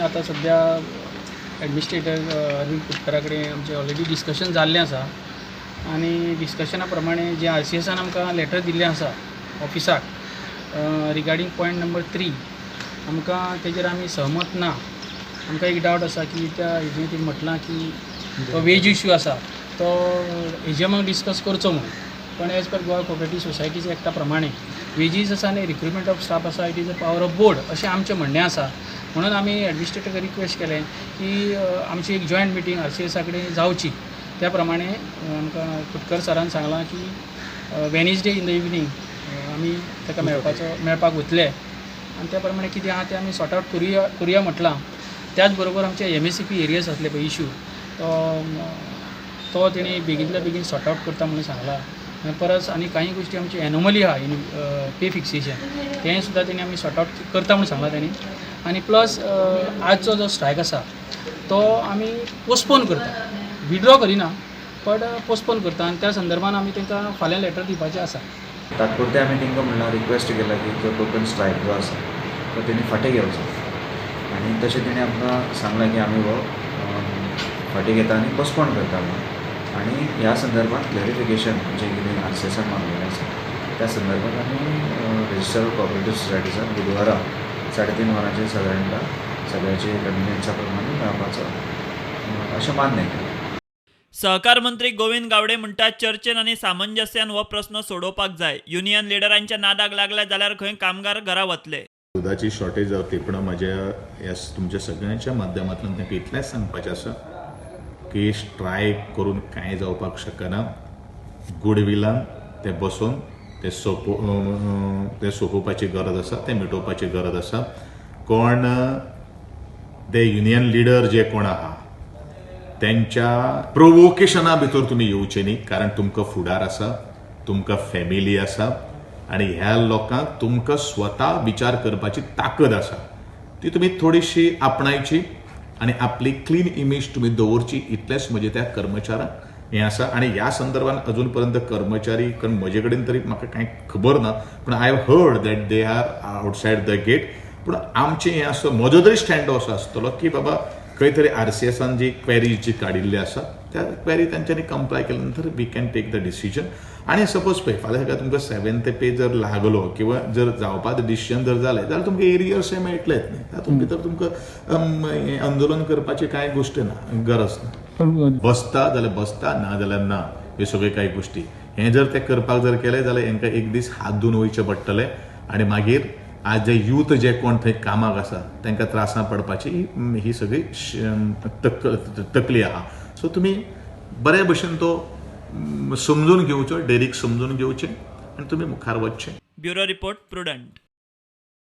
आतां सद्या एडमिनिस्ट्रेटर अरविंद कुटकरा कडेन आमचें ऑलरेडी डिस्कशन जाल्लें आसा आनी डिस्कशना प्रमाणे जें आरसीएसान आमकां लेटर दिल्लें आसा ऑफिसाक रिगार्डींग पॉयंट नंबर 3, आमकां तेजेर आमी सहमत ना. आमकां एक डावट आसा की त्या हेजें तेणी म्हटलां की तो वेज इश्यू आसा तो एजीएमाक डिस्कस करचो म्हणून, पण as per Goa cooperative societies एक्टा प्रमाणे वेजीस आसा आनी रिक्रुटमेंट ऑफ स्टाफ आसा, it is a power of board अशें आमचें म्हणणें आसा. म्हणून आमी एडमिनिस्ट्रेटराक रिक्वेस्ट केलें की आमची एक जॉयंट मिटींग आरसीएसा कडेन जावची. त्या प्रमाणे आमकां कुटकर सरान सांगलां की वेनसडे इन the evening आमी ताका मेळपाक वतले आनी त्या प्रमाणे कितें आहा तें आमी सॉर्ट आवट करुया म्हटलां. त्याच बरोबर आमचे एमएससीपी एरियर्स आसले पळय इशू, तो तेणी बेगीनल्या बेगीन सॉर्ट आवट करता म्हणून सांगला. परस आनी काही गोश्टी आमची एनोमली आहा इन पे फिक्सेशन, तें सुद्दां तेणी आमी सॉर्ट आवट करता म्हणून सांगला तेणी. आनी प्लस आजचो जो स्ट्रायक आसा तो आमी पोस्टपोन करता, विड्रॉ करिना बट पोस्टपोन करता आनी त्या संदर्भान आमी तांकां फाल्यां लेटर दिवपाचें आसा. तात्पुरतें आमी तांकां म्हणलां, रिक्वेस्ट केला की जो टोकन स्ट्रायक जो आसा तो तेणी फाटीं घेवचो आनी तशें तेणी आमकां सांगलां की आमी हो फाटीं घेता आनी पोस्टपोन करता म्हणून. आनी ह्या संदर्भात क्लॅरिफिकेशन जें कितें आरसीएसान मागलेलें आसा त्या संदर्भात आमी रजिस्टर कॉपरेटीव सोसायटीसान बुधवारा 3:30 वरांचेर सादारणता सगळ्याचे कन्विनियन्सा प्रमाणे मेळपाचो अशें मान्य केलें. सहकार मंत्री गोविंद गावडे म्हणटात, चर्चेन आनी सामंजस्यान हो प्रस्न सोडोवपाक जाय. युनियन लिडरांच्या नादाक लागले जाल्यार खंय कामगार घरा वतले. दुदाची शॉर्टेज जावची, पूण म्हज्या ह्या तुमच्या सगळ्यांच्या माध्यमांतल्यान तांकां इतलेंच सांगपाचें आसा की स्ट्रायक करून कांय जावपाक शकना. गुडविलान तें बसोवन तें सोंपोवपाची गरज आसा, तें मिटोवपाची गरज आसा. कोण ते युनियन लिडर जे कोण आहा तेंच्या प्रोवोकेशना भितर तुमी येवचे न्ही, कारण तुमकां फुडार आसा, तुमकां फॅमिली आसा आनी ह्या लोकांक तुमकां स्वता विचार करपाची ताकद आसा, ती तुमी थोडीशी आपणायची आनी आपली क्लीन इमेज तुमी दवरची. इतलेंच म्हजें त्या कर्मचाऱ्यांक हें आसा. आनी ह्या संदर्भान अजून पर्यंत कर्मचारी, कारण म्हजे कडेन तरी म्हाका कांय खबर ना, पूण I have heard that they are outside the gate. पूण आमचें हें आसा, म्हजो तरी स्टँड असो आसतलो की बाबा खंय तरी आरसीएसान जी क्वेरीज जी काडिल्ली आसा त्या क्वेरी तांच्यांनी कंप्लाय केल्या नंतर we can take the decision. आनी सपोज पळय फाल्यां सकाळी तुमकां सेवेंथ पे जर लागलो किंवा जर जावपाक डिसिजन जर जालें जाल्यार तुमकां एरियर्स हे मेळटलेच न्ही. तातूंत भितर तुमकां हें आंदोलन करपाची कांय गोश्ट ना, गरज ना. बसता जाल्यार बसता, ना जाल्यार ना, ह्यो सगळ्यो कांय गोश्टी हें जर ते करपाक जर केलें जाल्यार हेंकां एक दीस हात धुवन वयचें पडटलें आनी मागीर आज जे यूथ जे कोण थंय कामाक आसा तांकां त्रासां पडपाची ही सगळी तकली आहा. सो तुमी बरे भशेन तो समजून घेवचो, डेरीक समजून घेवचें आनी तुमी मुखार वचचें. Bureau report, Prudent.